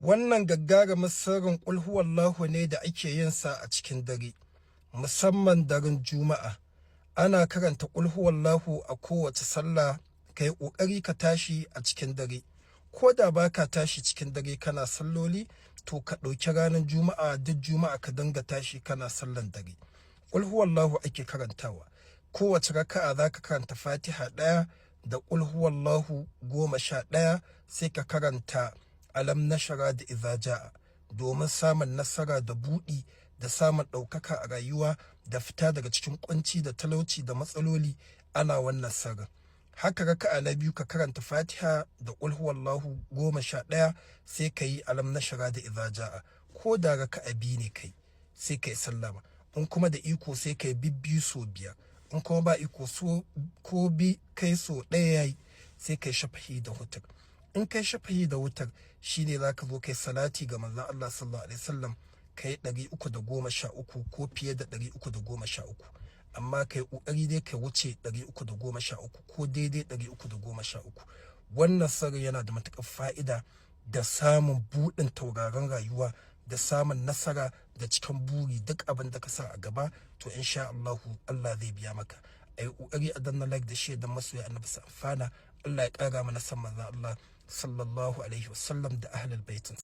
Wannan gagarumin sirrin ƙulhuwallahu ne da ake yin sa a cikin dare, musamman daren Juma'a. Ana karanta ƙulhuwallahu a kowace sallah. Ka yi ƙoƙari ka tashi a cikin dare. Ko da ba ka tashi cikin dare kana salloli, to ka ɗauki ranar Juma'a, duk Juma'a ka dinga tashi kana sallan dare. Ƙulhuwallahu ake karantawa. Kowace raka'a za ka karanta Fatiha ɗaya da ƙulhuwallahu 11, sai ka karanta Alam Nashara da Iza Ja'a, domin samun nasara da buɗi da samun ɗaukaka a rayuwa da fita daga cikin kunci da talauci da matsaloli. Ana wannan sirrin haka. Raka'a na biyu, ka karanta Fatiha da ƙulhuwallahu 11, sai ka yi Alam Nashara da Iza Ja'a. Ko da raka'a biyu ne kai, sai ka yi sallama. In kuma da iko, sai ka yi bibbiyu so biyar. In kuma ba iko, so ko bi kai so ɗaya yayi. Sai kai shafahi da wutar. In kai shafahi da wutar, shine za ka zo kai salati ga Manzon Allah sallallahu alaihi wasallam, kai 313 ko fiye da 313, amma kai ƙoƙari dai kai wuce 313 ko daidai 313. Wannan sirri yana da matuƙar fa'ida da samun buɗin tauraron rayuwa da samun nasara da cikan buri. Duk abin da ka sa a gaba, to insha Allahu Allah zai biya maka. A yi ƙoƙari a danna like da share don masoya Annabi su amfana. Allah ya ƙara mana san Manzon Allah sallallahu alaihi wasallam da ahlul baitin.